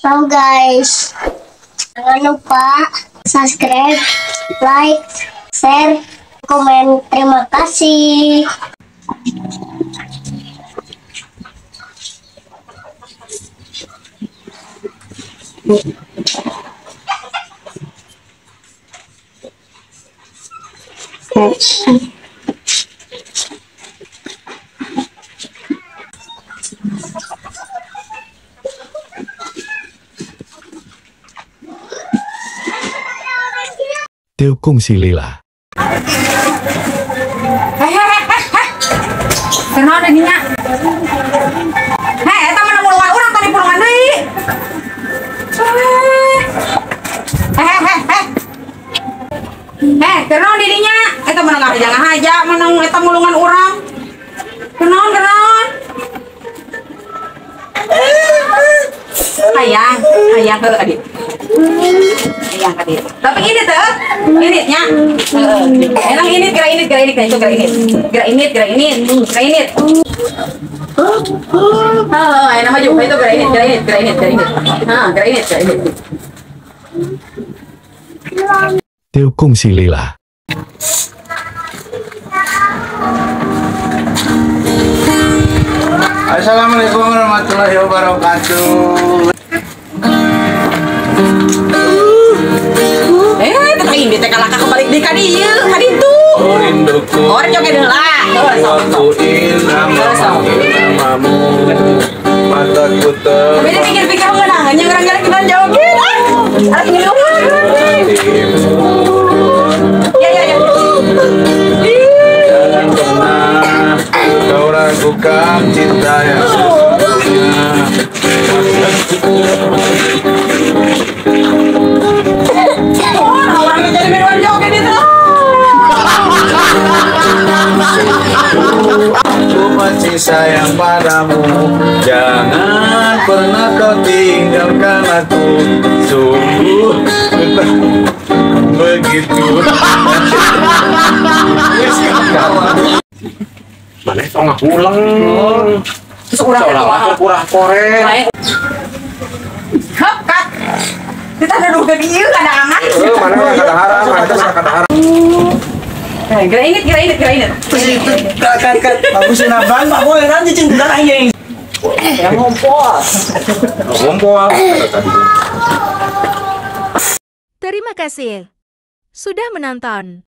Halo guys, jangan lupa subscribe, like, share, komen. Terima kasih. Dukung si Lila. Kenapa dinya? Hei, eta mana mulungan urang tadi pulungan deui. Hei. Hei, kenaon di dinya? Eta mana ngahaja menang eta mulungan urang. Kenaon? Hayang, hayang heuh adi. Hayang adi. Tapi ini teh, initnya. Heeh. Enak init, gerak init, gerak init, itu gerak init. Gerak init, gerak init, gerak init. Heeh, enak maju, itu gerak init, gerak init, gerak init, gerak init. Heeh, gerak init, gerak init. Dukung si Lila. Assalamualaikum warahmatullahi wabarakatuh. Ini teh kalakah kebalik di ka dieu, ka ditu. Rinduku. Orang joget heula. Aku namamu. Mataku ter. Tapi dipikir-pikir ngeunah, nya urang kita joget. Ah, arek ngiluan. Ya ya ya. Jangan pernah kau ragukan cinta yang sesungguhnya. Aku masih sayang padamu, jangan pernah kau tinggalkan aku. Sungguh begitu. Mana tong ngulang. Terus urang seolah-olah kurang korek. Hap, kat. Kita duduk ke dieu kada angat. Mana kada haram, mana kada haram. Gerak init, gerak init, gerak init. Kat kat. Bagus nabang, Pak Boy, nanti cinta anjing. Ya ngompol. Ngompol. Terima kasih sudah menonton.